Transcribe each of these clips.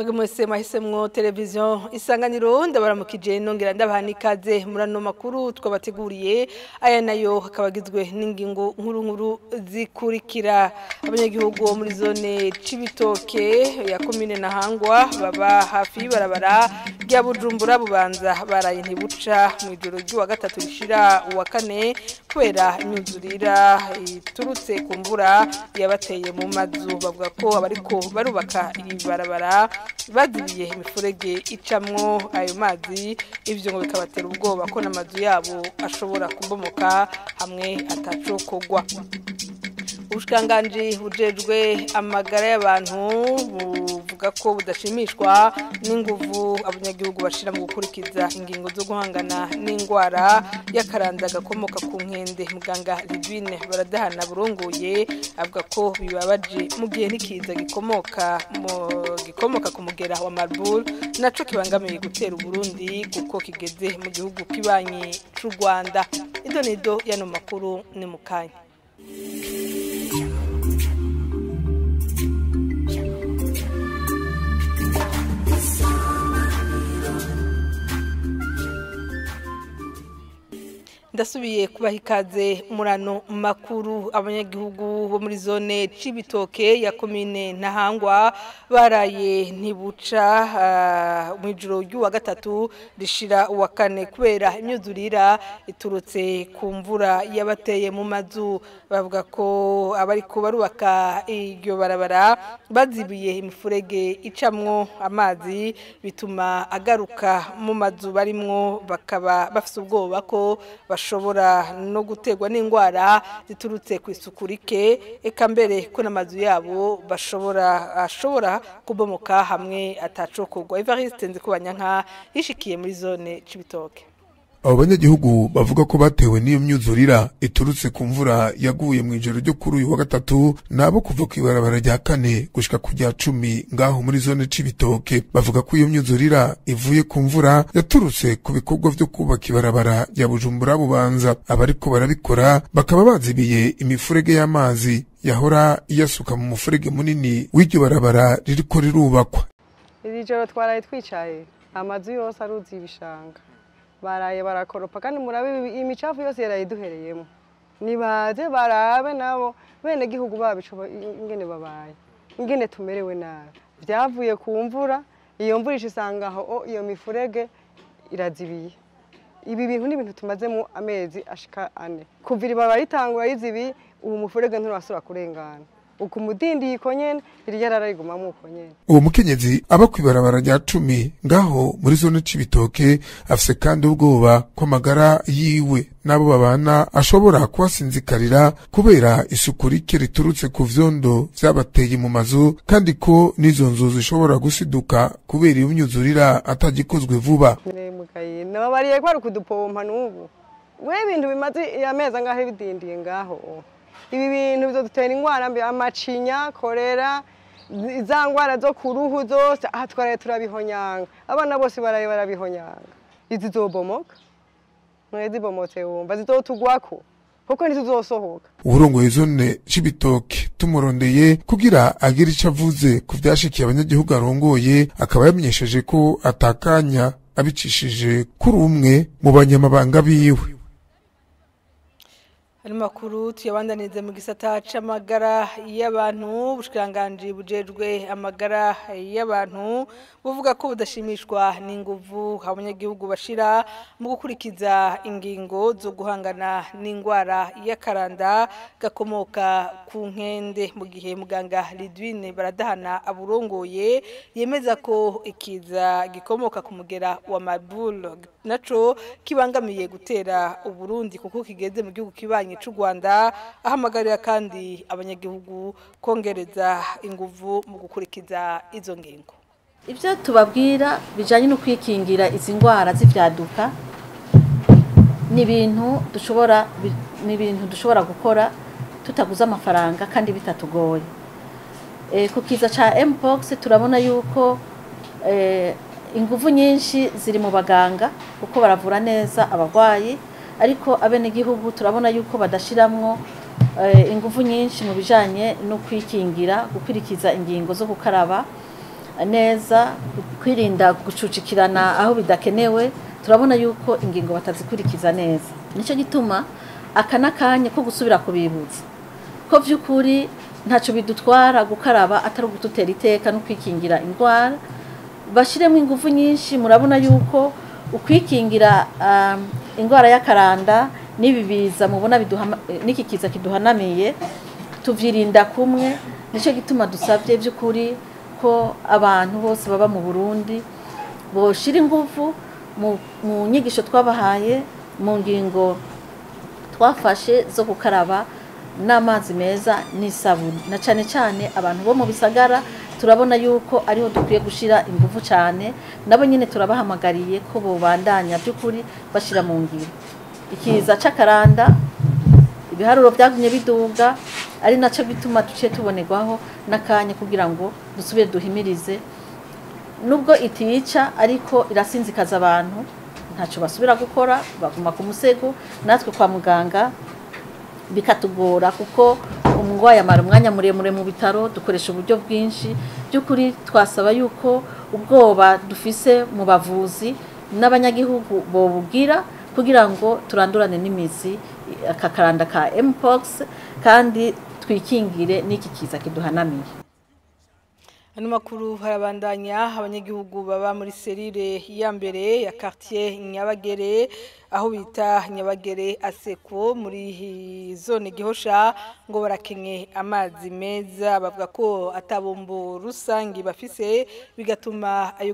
Mwebwe mwese mwahisemwo televiziyo Isanganiro, ndabaramukije nongera ndabaha n'ikaze muri ano makuru twabateguriye. Aya nayo akaba agizwe n'ingingo nkuru nkuru zikurikira. Abanyagihugu bo muri zone Cibitoke ya komine Ntahangwa baba hafi y'ibarabara rya Bujumbura Bubanza baraye ntibuca mw'ijoro ry'uwa gatatu rishira uwa kane kubera imyuzurira iturutse ku mvura yabateye mu mazu. Bavuga ko abariko barubaka ibarabara bazibiye imifurege icamwo ayo mazi, ivyo ngo bikabatera ubwoba ko n'amazu yabo ashobora kubomoka hamwe atacokogwa. Ubushikiranganji bujejwe amagara y'abantu buvuga ko budashimishwa n'inguvu abanyagihugu bashira mu gukurikiza ingingo zo guhangana n'ingwara y'akaranda gakomoka ku nkende. Muganga Lidwine Baradahana burongoye avuga ko bibabaje mu gihe n'ikiza gikomoka ku mugera wa Marburg naco kibangamiye gutera Uburundi kuko kigeze mu gihugu kibanyi c'u Rwanda. Idonido y'ano makuru ni mukanya. Ndasubiye kubaha ikaze murano makuru. Abanyagihugu bo muri zone Cibitoke ya komine Ntahangwa baraye ntibuca mw'ijoro ry'uwa gatatu rishira uwa kane kubera imyuzurira iturutse ku mvura yabateye mu mazu. Bavuga ko abariko barubaka iryo barabara bazibiye imifurege icamwo amazi bituma agaruka mu mazu barimwo, bakaba bafise ubwoba ko bashobora no guterwa n'ingwara ziturutse ku isuku rike, eka mbere ko n'amazu yabo ashobora kubomoka hamwe atacokorwa. Evariste Nzikubanyanka yishikiye muri zone Cibitoke. Abo banyagihugu bavuga ko batewe n'iyo myuzurira iturutse ku mvura yaguye mu ijoro ryo kuri uyu wa gatatu, nabo kuva kw'ibarabara rya kane gushika ku rya 10 ngaho muri zone Cibitoke. Bavuga ko iyo myuzurira ivuye ku mvura yaturutse ku bikorwa vyo kubaka ibarabara rya Bujumbura Bubanza. Abariko barabikora bakaba bazibiye imifurege y'amazi yahora iyasuka mu mufurege munini w'iryo barabara ririko rirubakwa. Iri joro twaraye twicaye, amazu yose aruzi ibishanga, baraye barakoropa kandi murabe imicafu yose yarayiduhereyemo. Nibaze barabe nabo bene gihugu babico ingene babaye, ingene tumerewe nabi. Vyavuye ku mvura, iyo mvura isanga aho iyo mifurege irazibiye. Ibi bintu ni ibintu tumazemo amezi ashika 4. Kuva iri ritangura rizibi, ubu mufurege nturasubira kurengana. Ukumudindi ikonyene iriyararigumamo ukonyene. Uwo mukenyezi aba kwibarabara rya 10 ngaho muri zone Cibitoke afise kandi ubwoba ko amagara yiwe nabo babana ashobora kubasinzikarira kubera isuku rike riturutse ku vyondo vyabateye mu mazu, kandi ko n'izo nzu zishobora gusiduka kubera iyo myuzurira atagikozwe vuba. Nababariye ko ari kudupompa n'ubu we ibintu bimaze amezi angahe bidindiye ngaho. Ibi bintu bizodutera ingwara mbi, amacinya, kolera, za ngwara zo ku ruhu zose aha twaraye turabihonyanga. Abana bose baraye barabihonyanga. Izi zobomoka mwe zibomotse wumva zizotugwako kuko ntituzosohoka. Uburongoye zone Cibitoke tumurondeye kugira agire ico avuze ku vyashikiye abanyagihugu arongoye, akaba yamenyesheje ko atakanya abicishije kuri umwe mu banyamabanga biwe. Hari makuru tuyabandanirize mu gisata c'amagara y'abantu. Ubushikiranganji bujejwe amagara y'abantu buvuga ko budashimishwa n'inguvu abanyagihugu bashira mu gukurikiza ingingo zo guhangana n'ingwara y'akaranda gakomoka ku nkende, mu gihe muganga Lidwine Baradahana aburongoye yemeza ko ikiza gikomoka ku mugera wa Marburg naco kibangamiye gutera Uburundi kuko kigeze mu gihugu kibanyi c'u Rwanda. Ahamagarira kandi abanyagihugu kongereza inguvu mu gukurikiza izo ngingo. Ivyo tubabwira bijanye no kwikingira izi ngwara z'ivyaduka ni ibintu dushobora gukora tutaguza amafaranga kandi bitatugoye. Ku kiza ca Mpox turabona yuko inguvu nyinshi ziri mu baganga kuko baravura neza abagwayi, ariko abenegihugu turabona yuko badashiramwo inguvu nyinshi mu bijanye no kwikingira, gukurikiza ingingo zo gukaraba neza, kwirinda gucucikirana aho bidakenewe, turabona yuko ingingo batazikurikiza neza. Nico gituma aka nakanya ko gusubira kubibutsa ko vy'ukuri ntaco bidutwara gukaraba atari ugututera iteka no kwikingira indwara. Bashiremo ingufu nyinshi. Murabona yuko ukwikingira indwara y'akaranda n'ibibiza mubona n'iki kiza kiduhanamiye tuvyirinda kumwe. Nico gituma dusavye by'ukuri ko abantu bose baba mu Burundi boshira ingufu mu nyigisho twabahaye, mu ngingo twafashe zo gukaraba n'amazi meza n'isabuni, na cane cane abantu bo mu bisagara turabona yuko ariho dukwiye gushira ingufu cyane. Nabo nyine turabahamagariye ko bobandanya by'ukuri bashira mu ngiro. Ikiza c'akaranda ibiharuro byagumye biduga, ari naco bituma duciye tubonerwaho n'akanya kugira ngo dusubire duhimirize. Nubwo itica ariko irasinzikaza abantu, ntaco basubira gukora, baguma ku musego. Natwe kwa muganga bikatugora kuko umurwayi amara umwanya muremure mu bitaro, dukoresha uburyo bwinshi. By'ukuri twasaba yuko ubwoba dufise mu bavuzi n'abanyagihugu bobugira kugira ngo turandurane n'imizi aka karanda ka Mpox kandi twikingire n'iki kiza kiduhanamiye. Ano makuru harabandanya. Abanyagihugu baba muri serire ya mbere ya quartier Nyabagere, aho bita Nyabagere Aseko muri zone Gihosha, ngo barakenye amazi meza. Bavuga ko atabombo rusangi bafise, bigatuma ayo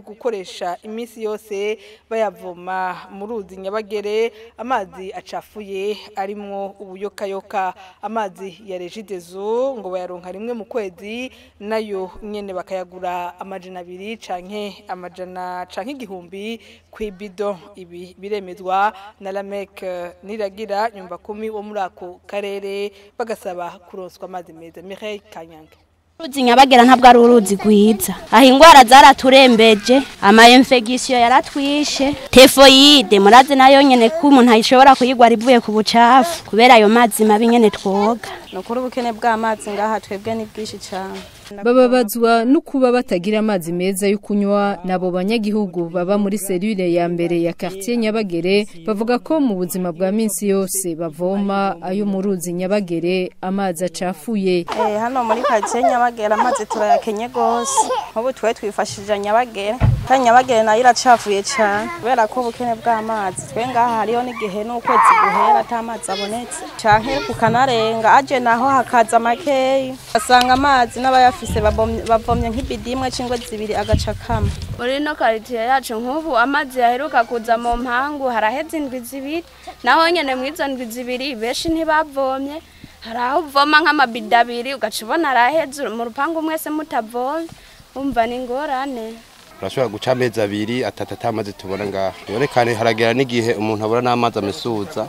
gukoresha iminsi yose bayavoma mu ruzi Nyabagere, amazi acafuye arimwo ubuyokayoka. Amazi ya Regideso ngo bayaronka rimwe mu kwezi, nayo nyene bakayagura 200 canke 100 canke 1000 kw'ibido. Ibi biremezwa na Lamek Niragira nyumba kumi wo muri ako karere, bagasaba kuronswa amazi meza. Mireille Kanyange. Uruzi Nyabagera ntabwo ari uruzi rwiza, aho ingwara zaraturembeje, ama infection yaratwishe, typhoide murazi nayo nyene ko umuntu ayishobora kuyigwara ivuye ku bucafu kubera ayo mazi mabi nyene twoga. Nukuri ubukene bw'amazi ngaha twebwe ni bwinshi cyane. Bababazwa no kuba batagira amazi meza yo kunywa. Nabo banyagihugu baba muri serire ya mbere ya quartier Nyabagere bavuga ko mu buzima bwa minsi yose bavoma ayo mu ruzi Nyabagere, amazi acafuye. Hano muri quartier Nyabagere amazi turayakenye gose. Nk'ubu twe twifashije Nyabagere, kandi Nyabagere nayo iracafuye cyane kubera ko ubukene bw'amazi. Twe ngaha hariho n'igihe n'ukwezi guhera atamazi abonetse, canke kukanarenga aje naho hakaza makeyi, asanga amazi n'abayafise bavomye nk'ibidimwe cingwe zibiri agaca kamwe. Muri no quartier yacu nk'ubu amazi yaheruka kuza mu mpangu haraheze indwi zibiri, naho nyene mwizo ndwi zibiri benshi ntibavomye. Haraho uvoma nk'amabido abiri ugaca ubona araheze mu rupangu mwese mutavomye, umva ni ingorane. Urashobora guca amezi 2 3 atamazi tubona ngaha. None kandi haragera n'igihe umuntu abura n'amazi amesuza,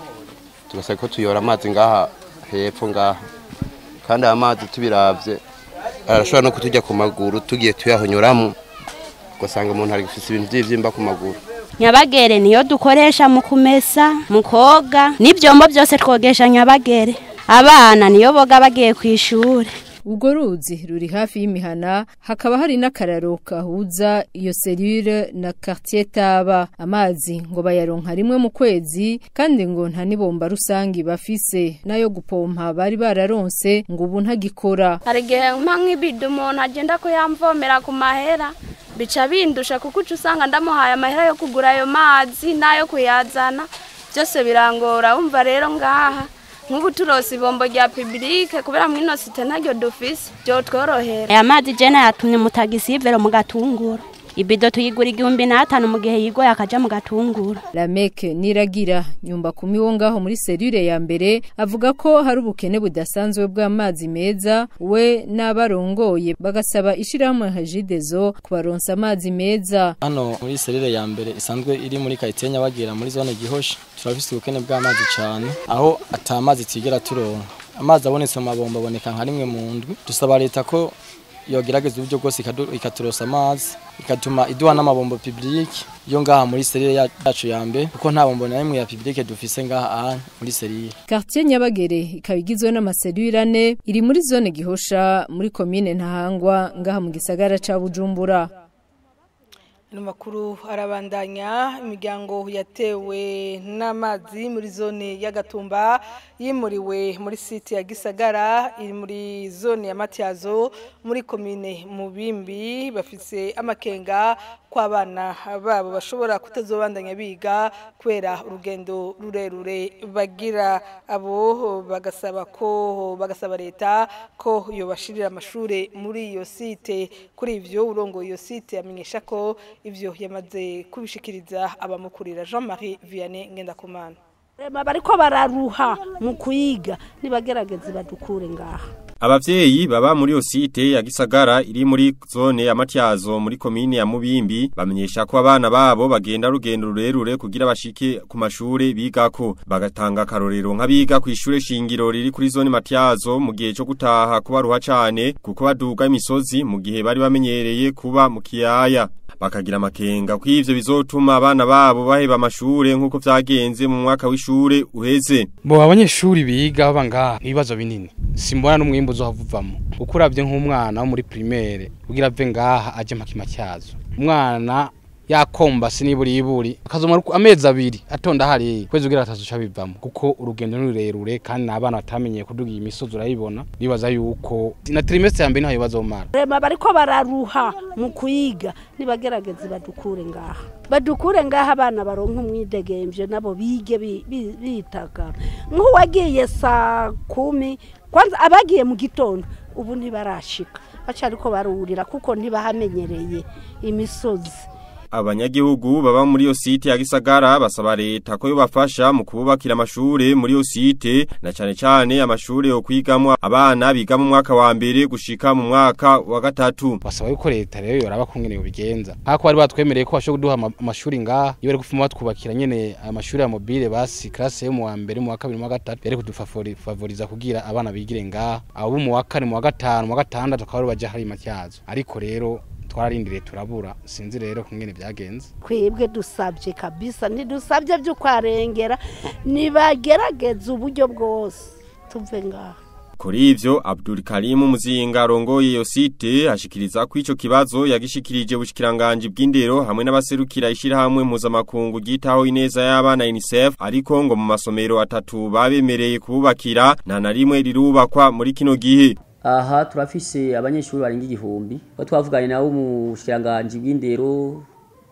tugasaba ko tuyora amazi ngaha hepfo ngaha, kandi amazi tubiravye arashobora no kutujya ku maguru tugiye tuyahonyoramo, ugasanga umuntu ari gufise ibintu by'ivyimba ku maguru. Nyabagere niyo dukoresha mu kumesa, mu koga, n'ivyombo byose twogesha Nyabagere. Abana niyo boga bagiye kw'ishure. Urwo ruzi ruri hafi y'imihana, hakaba hari n'akararo kahuza iyo serire na quartier Taba. Amazi ngo bayaronka rimwe mu kwezi, kandi ngo nta nibomba rusangi bafise, nayo gupompa bari bararonse ngo ubu ntagikora. Hari igihe mpa nk'ibido umuntu agenda kuyamvomera ku mahera, bica bindusha kuko uca usanga ndamuhaye amahera yo kugura ayo mazi n'ayo kuyazana, byose birangora. Wumva rero ngaha nk'ubu turose ibombo rya publike kubera mwino site ntaryo dufise, byo tworohera. Aya mazi jena yatumye mutagisivero mu Gatunguru, ibido tuyigura 1500 mu gihe yigoye akaja mu Gatunguru. Lamek Niragira nyumba kumi wo ngaho muri serire ya mbere avuga ko hari ubukene budasanzwe bw'amazi meza, we n'abarongoye bagasaba ishirahamwe Regideso kubaronsa amazi meza. Hano muri serire ya mbere isanzwe iri muri quartier Nyabagera muri zone Gihosha, turafise ubukene bw'amazi cyane, aho atamazi tigera turonka. Amazi abonetse mu mabombo aboneka nka rimwe mu ndwi. Dusaba leta ko yogerageza uburyo bwose ikaturosa amazi, ikatuma iduha n'amabombo public yo ngaha muri serire yacu ya mbere, kuko nta bombo na rimwe ya public dufise ngaha muri serire. Quartier Nyabagere ikaba igizwe n'amaserire ane iri muri zone Gihosha muri commune Ntahangwa ngaha mu gisagara ca Bujumbura. Makuru arabandanya. Imiryango yatewe n'amazi muri zone ya Gatumba yimuriwe muri site ya Gisagara iri muri zone ya Matyazo muri commune Mubimbi bafise amakenga kw'abana babo bashobora kutazobandanya biga kwera urugendo rurerure bagira. Abo bagasaba ko bagasaba leta ko yobashirira amashure muri iyo site. Kuri ivyo urongo iyo site yamenyesha ko ivyo yamaze kubishikiriza abamukurira. Jean-Marie Vianney Ngendakumana. Bariko bararuha mu kuyiga, nibagerageze badukure ngaha. Abavyeyi baba muri yo site ya Gisagara iri muri zone ya Matyazo muri komine ya Mubimbi bamenyesha ko abana babo bagenda rugendo rurerure kugira bashike ku mashure bigako, bagatanga karorero nk'abiga ku ishure shingiro riri kuri zone Matyazo mu gihe cyo gutaha kubaruha cane kuko baduga imisozi mu gihe bari bamenyereye kuba mu kiyaya. Bakagira amakenga ko ivyo bizotuma abana babo baheba amashure nkuko vyagenze mu mwaka w'ishure uheze. Bo abanyeshuri biga baba ngaha ibibazo binini, simbona n'umwimbo uzohavuvamo. Ukuravye nk'umwana wo muri primaire kugira ave ngaha aje makima cyazo, umwana yakomba siniburi iburi akazomara amezi abiri atonda hari kwezi ugira atatu cabivamo, kuko urugendo n'ururerure kandi n'abana batamenyeye kuduga imisozi urayibona. Nibaza yuko na trimestre ya mbere ntayo bazomara. Rema bariko bararuha mu kuyiga, nibagerageze badukure ngaha, badukure ngaha abana baronka umwidegemvye nabo bige bitaka. Nk'uwagiye saa 10 kwanza abagiye mu gitondo ubu ntibarashika, baca ariko barurira kuko ntibahamenyereye imisozi. Abanyagihugu baba muri yo site ya Gisagara basaba leta ko yobafasha mu kububakira amashure muri yo site, na cane cane amashure yo kwigamo abana biga mu mwaka wa mbere gushika mu mwaka wa gatatu. Basaba yuko leta rero yoraba kungene yobigenza, nkako bari batwemereye ko bashobora kuduha amashuri ngaha, iyo bari gufuma batwubakira nyene amashuri ya mobile basi classe yo mu wa mbere mu wa kabiri mu wa gatatu yari kudufavoriza kugira abana bigire ngaha, abo mu wa kane mu wa gatanu mu wa gatandatu akaba baje hari Matyazo. Ariko rero twararindiriye turabura, sinzi rero kungene byagenze. Kwebwe dusabye kabisa, ntidusabye byo kwarengera, nibagerageza uburyo bwose tuve ngaha. Kuri ivyo Abdul Karim Muzinga arongoye iyo site ashikiriza ko ico kibazo yagishikirije ubushikiranganje bw'indero hamwe n'abaserukira ishirahamwe mpuzamakungu ryitaho ineza y'abana UNICEF, ariko ngo mu masomero atatu babemereye kububakira nta na rimwe rirubakwa muri kino gihe. Aha turafise abanyeshuri barenga 1000 ba twavuganye nabo mu bushikiranganje bw'indero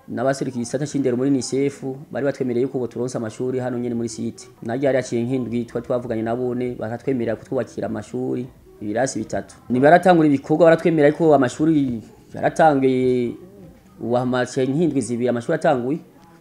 n'abaserukira isata c'indero muri UNICEF bari batwemereye yuko boturonsa amashuri hano nyene muri site. Naryo yari yaciye nk'indwi twavuganye nabone bakatwemerera kutwubakira amashuri ibirasi bitatu. Nibaratangura ibikorwa baratwemerera ariko amashuri yaratangiye uwamaciye nk'indwi zibiri amashuri atanguye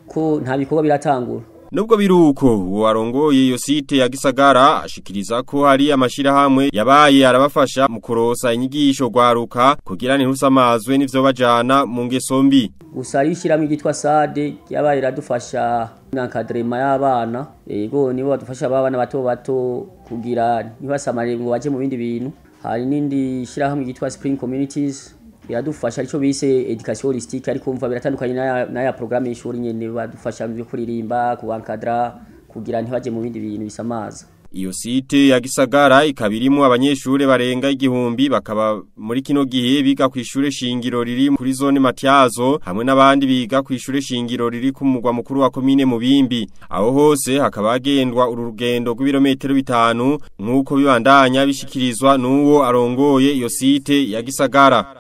ko nta bikorwa biratangura. Nubwo biruko uwarongoye iyo site ya Gisagara ashikiriza ko hari amashirahamwe yabaye arabafasha mu kurosa inyigisho gwaruka kugira ntirusamazwe n'ivyo bajana mu ngeso mbi. Gusa ishiramwe gitwa SADE yabaye iradufasha n'encadrement y'abana, yego nibo badufasha abana bato bato kugira ntibasamare ngo baje mu bindi bintu. Hari nindi shirahamwe gitwa Spring Communities iradufasha ico bise education holistique, ariko umva biratandukanye na ya programme y'ishuri nyene, badufasha mu kuririmba, kubankadra kugira ntibaje mu bindi bintu bisamaza. Iyo site ya Gisagara ikabirimo abanyeshure barenga 1000 bakaba muri kino gihe biga ku ishure shingiro riri kuri zone Matyazo hamwe n'abandi biga ku ishure shingiro riri ku mugwa mukuru wa komine Mubimbi. Aho hose hakaba hagendwa uru rugendo rw'ibirometero 5 nkuko bibandanya bishikirizwa n'uwo arongoye iyo site ya Gisagara.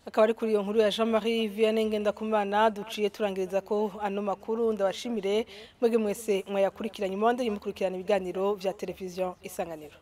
Akaba ari kuri iyo nkuru ya Jean-Marie Vianney Ngendakumana duciye turangiriza ko ano makuru. Ndabashimire mwege mwese mwayakurikiranye, mwande mukurikirana ibiganiro vya televiziyo Isanganiro.